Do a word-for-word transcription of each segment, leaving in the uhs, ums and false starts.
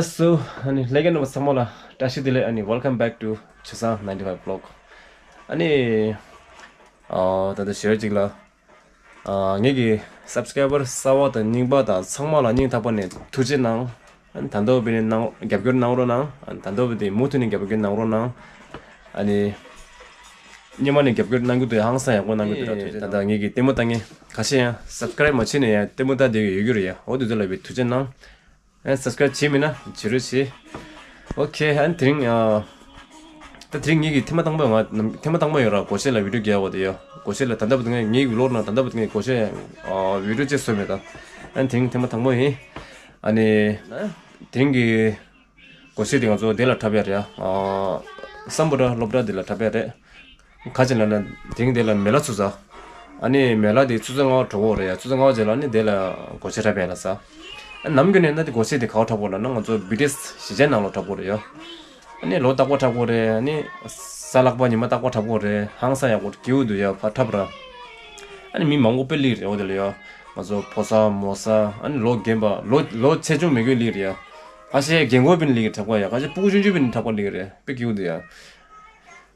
So, ཨ་ནི་ལྷན་རྒྱས་རྣམ་པ་ཚང་མ་ལ་བཀྲ་ཤིས་བདེ་ལེགས། ཨ་ནི་welcome back to Chosang ninety-five vlog. ཨ་ནི་ཨ་ད་ལྟ་ཞེ་པོ་ཅིག་ལ་ཨ་ངེད་ཀྱི་སབ་སི་ཀ་རའི་བར་གསར་པ་དང་རྙིང་པ་དང་ཚང་མ་ལ་སྙིང་ཐག་པ་ནས་ཐུགས་རྗེ་གནང་། ཨ་ནི་ད་ལྟ་བར་དུ་ནང་རྒྱབ་སྐྱོར་གནང་རོགས་གནང་། ཨ་ནི་ད་ལྟ་བར་དུ་མུ་མཐུད་ནས་རྒྱབ་སྐྱོར་གནང་རོགས་གནང་། ཨ་ནི་སྔོན་མ་ནས་རྒྱབ་སྐྱོར་གནང་རྒྱུ་དེ་ཧང་སང་ཡག་པོ་གནང་གི་འདུག་ར། ད་ལྟ་ངེད་ཀྱི་ལྟད་མོ་ལྟ་མཁན་ཁ་ཤས་ཡང་སབ་སི་ཀ་རའི་བར་མ་བྱས་ནས་ཡང་ལྟད་མོ་ལྟ་བསྡད་ཀྱི་ཡོད་རྒྱུ་རེད་ཡ། འོ་དེ་ཚོ་ལ་བའི་ཐུགས་རྗེ་གནང་། ཨ་ནི་སབ་སི་ཀ་རའི་བར་བྱས་མེད་ན་བྱེད་རོགས་བྱེད། ཨོ་ཁེ། ཨ་ནི་དེ་རིང་ཨ་ད་དེ་རིང་ངེད་ཀྱི་ཐེངས་མ་དང་པོ་ཡོད། ང་ཐེངས་མ་དང་པོ་ཡོད་ར། སྒོར་གཞས་ལ་བི་ཌིའོ་རྒྱག་ཡག་དེ་ཡ། སྒོར་གཞས་ལ་ད་ལྟ་བར་དུ་ངས་ངེད་ཀྱི་བི་ལོག་ནང་ད་ལྟ་བར་དུ་ངས་སྒོར་གཞས་ཨ་བི་ཌིའོ་གཅིག་བཟོས་མེད་ད། ཨ་ནི་དེ་རིང་ཐེངས་མ་དང་པོ་ཡིན། ཨ་ནི་དེ་རིང་གི་སྒོར་གཞས་དེ་ང་ཚོ་དེ་ལ་འཁྲབ་ཡ་རེད་ཡ། ཨ་སམ་བྷོ་ཊ་སློབ་གྲྭ་དེ་ལ་འཁྲབ་ཡ་རེད། ག་རེ་ལབ་ན་དེ་རིང་དེ་ལ་མེ་ལ་ཚུགས་ས། ཨ་ནི་མེ་ལ་དེ་ཆུ་ཚོད་ལྔ་པ་འགྲོ་གི་རེད་ཡ། ཆུ་ཚོད་ལྔ་པ་རྗེས་ལ་ཨ་ནི་དེ་ལ་སྒོར་གཞས་འཁྲབ་ཡ་ལ་ས། ཨ་ནམ་རྒྱུན་ནས་ན་དེ་སྒོར་གཞས་དེ་ག་པར་འཁྲབ་དགོས་ལབ་ན། ང་ཚོ་བི་ཊི་ཨེས་གཞིས་ཆགས་ནང་ལོགས་འཁྲབ་དགོས་རེད་ཡ། ཨ་ནི་ལོ་རྟག་པར་འཁྲབ་དགོས་རེད། ཨ་ནི་གཟའ་ལྷག་པ་ཉི་མ་རྟག་པར་འཁྲབ་དགོས་རེད། ཧང་སང་ཡག་པོ་སྐྱིད་པོ་འདུག་ཡ། ཕར་འཁྲབ་ར། ཨ་ནི་མི་མང་པོ་དཔེ་སླེབས་རེད། འོ་དེ་ལ་ཡ། ང་ཚོ་ཕོ་གསར་མོ་གསར། ཨ་ནི་ལོ་རྒན་པ། ལོ་ལོ་ཆེ་ཆུང་མི་དགོས་སླེབས་རེད་ཡ། ཁ་ཤས་རྒན་རྒོན་དཔེ་སླེབས་ཀྱི་འཁྲབ་ག་ཡ། ཁ་ཤས་སྤུ་གུ་ཆུང་ཆུང་དཔེ་འཁྲབ་ག་སླེབས་ཀྱི་རེད། དཔེ་སྐྱིད་པོ་འདུག་ཡ།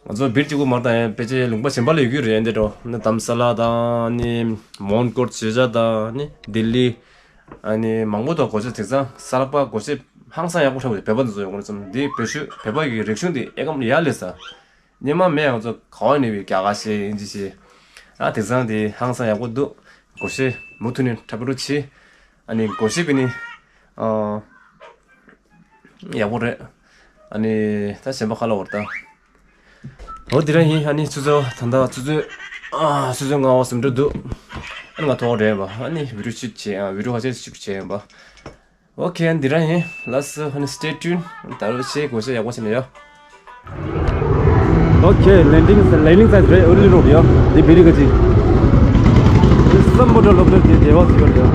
ང་ཚོ་བི་ཊི་གཅིག་པུ་མ་རེད་ད་ཡ། ཕལ་ཆེར་ལུང་པ་གཞན་པ་ལ་ཡོད་ཀྱི་རེད། འདི་འགྲོ་ན་དྷ་རམ་ས་ལ་དང་ནི་མོན་གྷོ་བྱེ་བྲག་དང་ནི་ལྡི་ལི། ཨ་ནི་མང་པོ་འདུག་སྒོར་གཞས་དེང་སང་གཟའ་ལྷག་པ་སྒོར་གཞས་ཧང་སང་ཡག་པོ་འཁྲབ་ཡོད། བོད་པ་འདི་ཚོ་ཡོང་གི་རེད་བསམ། འདི་བོད་གཞས་བོད་པ་གི་རིག་གཞུང་འདི་ཨེ་གམ་ཡག་ལས་ས། སྔོན་མ་མེད། ང་ཚོ་ག་བ་ནས་བའི་རྒྱ་གར་གཞས་ཨིན་ཇི་གཞས། ཨ་དེང་སང་འདི་ཧང་སང་ཡག་པོ་འདུག་སྒོར་གཞས་མུ་མཐུད་ནས་འཁྲབ་རོགས་བྱེད། ཨ་ནི་སྒོར་གཞས་བི་ནི་ཨ་ཡག་པོ་རེད། ཨ་ནི་ད་གཞན་པ་ཁ་ལ་བར་ད། འོ་འདི་རང་ཡིན། ཨ་ནི་ཆུ་ཚོད་ད་ལྟ་ཆུ་ཚོད་ཨ་ཆུ་ཚོད་ལྔ་པ་ཟིན་འགྲོ་འདུག་ཨ་ནི་ང་ཐོག་རེད་པ། ཨ་ནི་བི་ཌིའོ་ཅིག་བྱས། ཨ་བི་ཌིའོ་ཁ་ཤས་ཅིག་བྱས་ཡིན་པ། ཨོ་ཁེ། ཨ་ནི་འདི་རང་ཡིན། ལགས་སོ། ཨ་ནི་stay tuned། ད་རུང་ཤེས་དགོས་ཤེས་ཡག་པོ་བྱས་ནས་ཡོད། ཨོ་ཁེ། ལེན་ཌིང་ལེན་ཌིང་སའེ་ཊི་རེད། ཨར་ལི་རོཌ་ཡོད། འདི་བི་རི་ཀ་ཅི། འདི་སམ་བྷོ་ཊ་སློབ་གྲྭ་དེ་སྡེ་བ་ཟེར་ཡོད་རེད།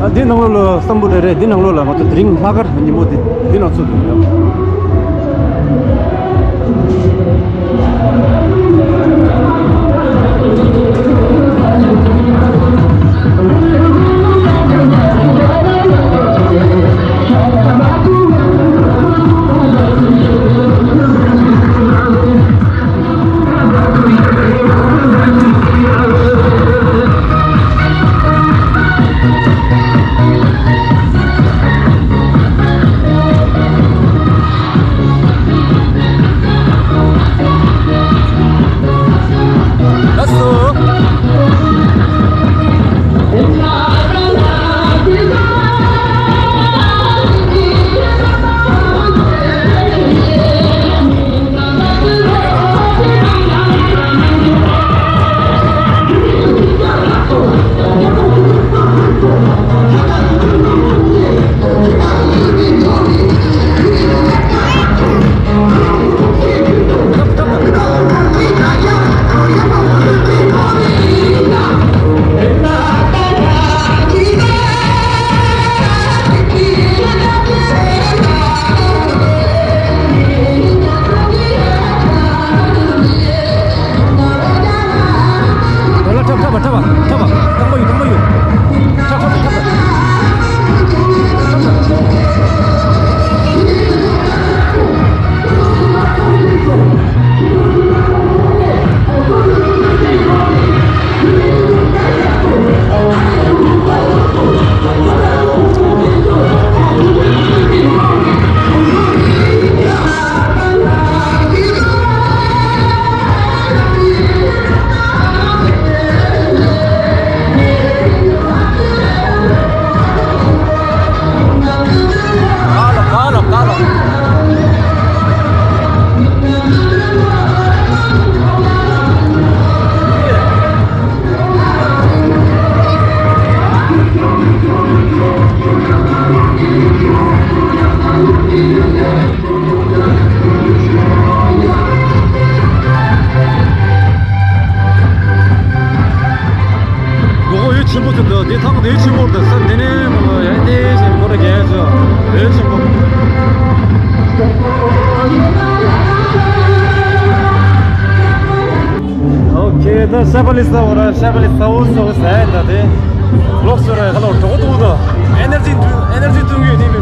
ཨ་འདི་ནང་ལོགས་ལ་སམ་བྷོ་ཊ་རེད། འདི་ནང་ལོགས་ལ་ང་ཚོ་དེ་རིང་ལྷག་དཀར་ཉིན་མོ་འདི་འདི་ནང་ཚུད་འདུག་ཡོད། སྒོ་ཡོད་ཆེན་པོ་ཚོ་འདུག་དེ་ཐང་དེ་ཆེན་པོ་འདུག་ས་དེ་ནས་ཡང་དེ་བཞིན་སྒོ་ར་རྒྱལ་ཚོ་ཡོད་ཆེན་པོ། ཨོ་ཁེ། ད་ཤ་བ་ལི་ས་འོ་ར། ཤ་བ་ལི་ས་འོ་སོ་ས་ད་དེ་ལོག་སོ་ར། ཁ་ལོ་གྲོགས་དུ་དུ་ཨེ་ནར་ཇི་ཨེ་ནར་ཇི་ཐོན་གི་ཡོད་དེ་མི།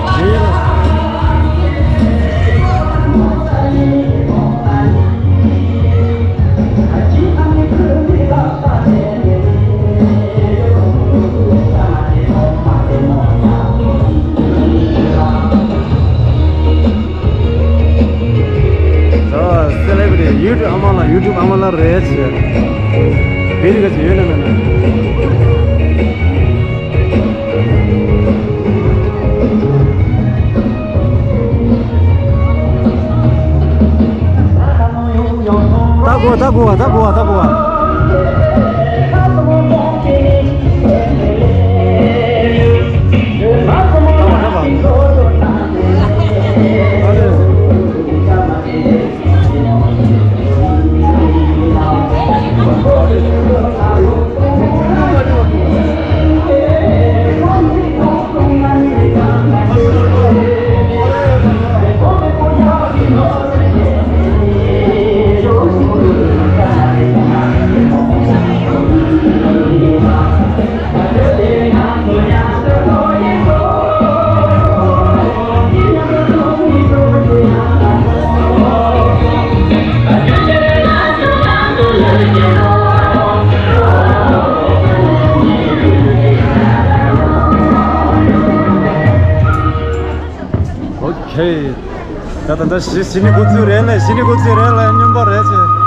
ཡུ་ཊུབ་ཨ་མ་ལགས། ཡུ་ཊུབ་ཨ་མ་ལགས་རེད་ཟེར། བེ་རི་ག་ཅིག་ཡོད་ན་མེད་ན། ད་གོ་ད་གོ་བ་ད་གོ་བ་ད་གོ་བ། ཨོ་ཁེ། ད་ད་ད་གཞི་གཞི་ནས་འགོ་ཚུགས་རེད་ལ། གཞི་ནས་འགོ་ཚུགས་རེད་ལ། སྨྱོན་པ་རེད་ཆེ།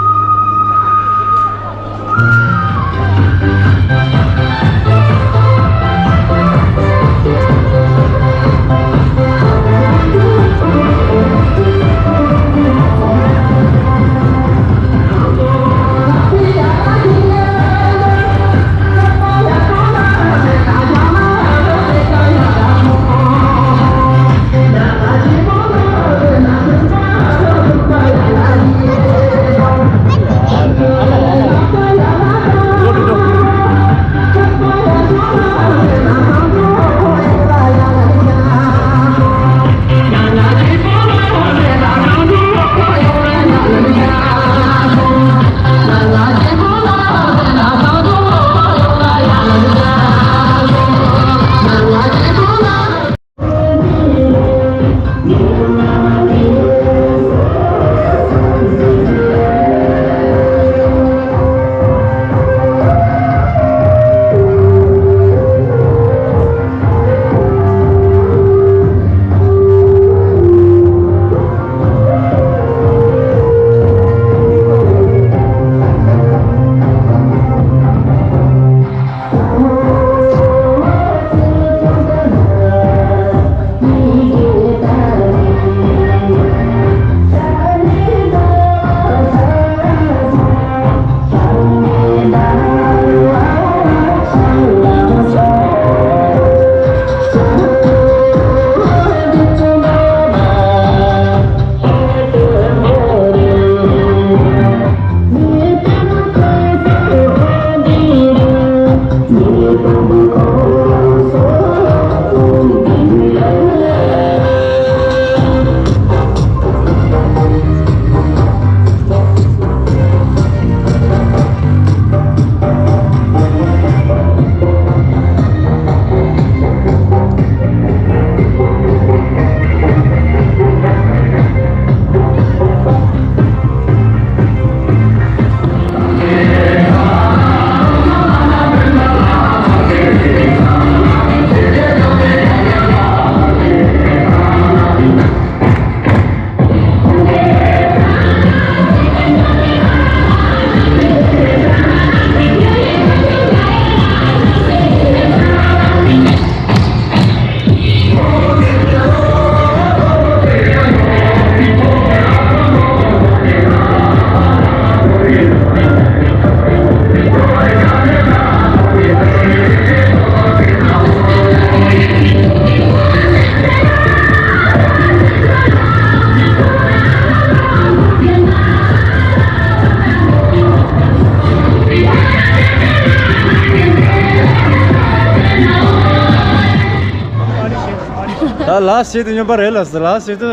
ལ་ཞིག་ཏུ་སྨྱོན་པ་རེད་ལ་ཟེར། ལ་ཞིག་ཏུ་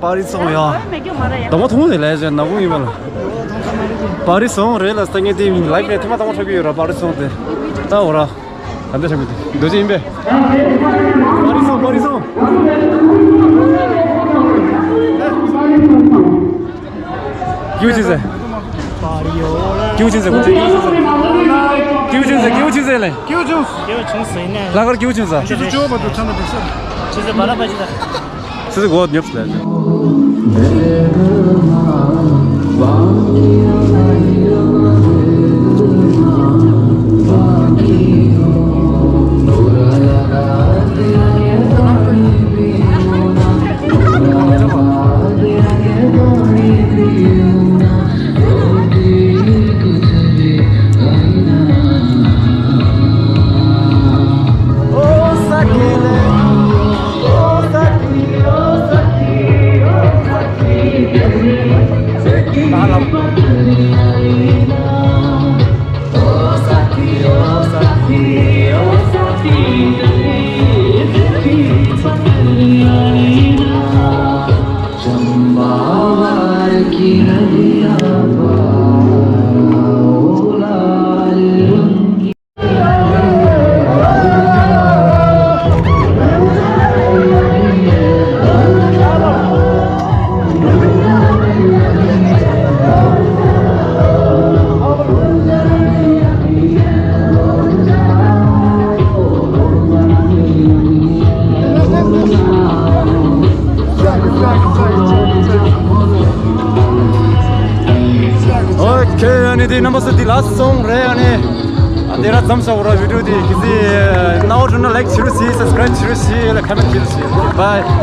པར་རིས་སོང་ཡ། དང་པོ་མཐོང་ནས་ལས་ཟེར་ནག་པོ་ཡིན་པ་ལ། པར་རིས་སོང་རེད་ལ་ཟེར། ངས་དེ་ལའིབ་ནས་ཐེངས་མ་དང་པོ་འཁྲབ་ཀྱི་ཡོད་ར། པར་རིས་སོང་དེ་ལྟ་འོ་ར། ག་འདྲ་འཁྲབ་ཀྱི་འདུག་ཅི་ཡིན་པས། པར་རིས་སོང་པར་རིས་སོང་། ཀྱིའུ་ཅི་ཟེར། ཀྱིའུ་ཅི་ཟེར། ཀྱིའུ་ཅི་ཟེར། ཀྱིའུ་ཅི་ཟེར། ཀྱིའུ་ཅི་ཟེར་ལེ། ཀྱིའུ་ཅི། ཀྱིའུ་ཅི་ཟེར་ལེ། ཀྱིའུ་ཅི། ལ་ཁར་ཀྱིའུ་ཅི་ཟེར། ཆུ་ཚོད་བཅུ་པ་དུ་ཚང་ནས་འགྲིག་ས། ཆུ་ཚོད་བར་པ་ཅི་ད། ཆུ་ཚོད་གོ་ཉོབ་ལེ། ཨོ་ཁེ། ཨ་ནི་དེ་རྣམ་པ་ཚོ་དེ་ལ་སོང་རེད། ཨ་ནི་ཨ་དེ་ར་ཙམ་ས་འོ་ར། བི་ཌི་ཡོ་དེ་གི་སི་ནའོ་ཊུ་ན་ལའིག་བྱེད་རོགས་བྱེད། སབ་སི་ཀ་རའིབ་བྱེད་རོགས་བྱེད། ལ་ཁ་མེན་ཊི་བྱེད་རོགས་བྱེད། བཱའི།